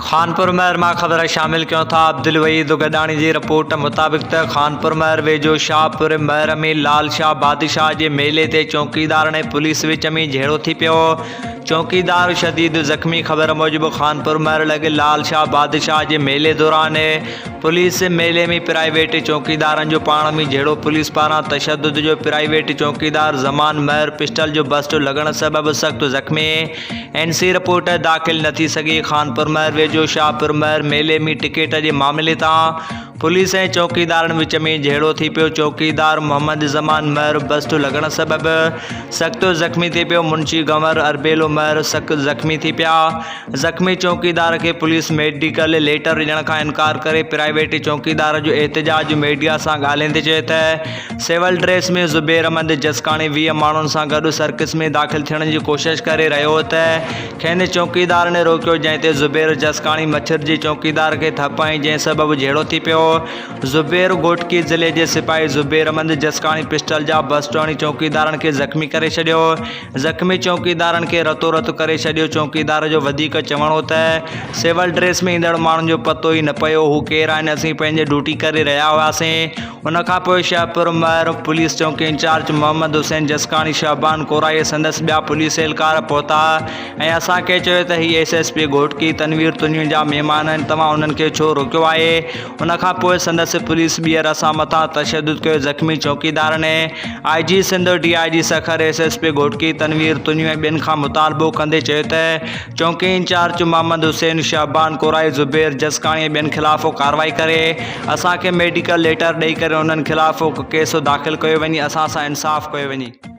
خانپور مهر مان خبر شامل ڪيون ٿا عبدالوحيد گڏاڻي جي رپورٽ مطابق ته خانپور مهر ويجهو شاهپور مهر ۾ لال شاهه بادشاهه جي ميلي تي چوڪيدارن ۽ پوليس وچ ۾ جهيڙو ٿي پيو چوڪيدار شديد زخمي خبر موجب خانپور مهر لڳ لال شاهه بادشاهه جي ميلي دوران پوليس ميلي ۾ پرائيويٽ چوڪيدارن جو پاڻ ۾ جهيڙو، پوليس پاران تشدد جو پرائيويٽ چوڪيدار زمان مهر پسٽل جو بسٽ لڳڻ سبب سخت زخمي، اين سي رپورٽ داخل نه ٿي سگهي، خانپور مهر ويجهو شاهپور مهر ميلي ۾ ٽڪيٽ جي معاملي تان پوليس ۽ چوڪيدارن وچ ۾ جهيڙو ٿي پيو، چوڪيدار محمد زمان مهر بسٽ لڳڻ سبب سخت زخمي ٿي پيو، منشي گنور اربيلو مهر سخت زخمي ٿي پيا. زخمي چوڪيدار کي پوليس ميڊيڪل ليٽر ڏيڻ کان انڪار ڪري پرائيويٽ چوڪيدار جو احتجاج ميڊيا سان ڳالهائيندي چيو ته سول ڊريس ۾ زبير احمد جسڪاڻي 20 ماڻهن سان گڏ سرڪس ۾ داخل ٿيڻ جي ڪوشش ڪري رهيو هو ته کين چوڪيدارن روڪيو جنهن تي زبير جسڪاڻي مڇرجي چوڪيدار کي ٿڦ هنئي جنهن سبب جهيڙو ٿي پيو زبير گهوٽڪي ضلعي جي سپاهي زبير احمد جسڪاڻي پسٽل جا بسٽ هڻي چوڪيدارن کي زخمي ڪري ڇڏيو زخمي چوڪيدارن کي رتو رت ڪري ڇڏيو، چوڪيدار جو وڌيڪ چوڻ هو ته سول ڊريس ۾ ايندڙ ماڻهن جو پتو ئي نه پيو هو ڪير آهن اسين پنهنجي ڊيوٽي ڪري رهيا هئاسين ان کان پوء شهپور مهر پوليس چونڪي انچارج محمد حسين جسڪاڻي شعبان ڪورائي ۽ سندس ٻيا پوليس اهلڪار پهتا ۽ اسان کي چيو ته هي S S P Ghotki Tanveer Tunio جا مهمان آهن توهان انهن کي ڇو روڪيو آهي ان کان پوء سندس پوليس ٻيهر اسان مٿان تشدد ڪيو زخمي چوڪيدارن I G Sindh, D I G Sukkur, S S P Ghotki Tanveer Tunio ۽ ٻين کان مطالبو ڪندي چيو ته چونڪي انچارج محمد حسين، شعبان ڪورائي، زبير جسڪاڻي ۽ ٻين خلاف ڪارروائي ڪري اسان کي ميڊيڪل ليٽر ڏئي ڪري انهن خلاف ڪيس داخل ڪيو وڃي اسان سان انصاف ڪيو وڃي.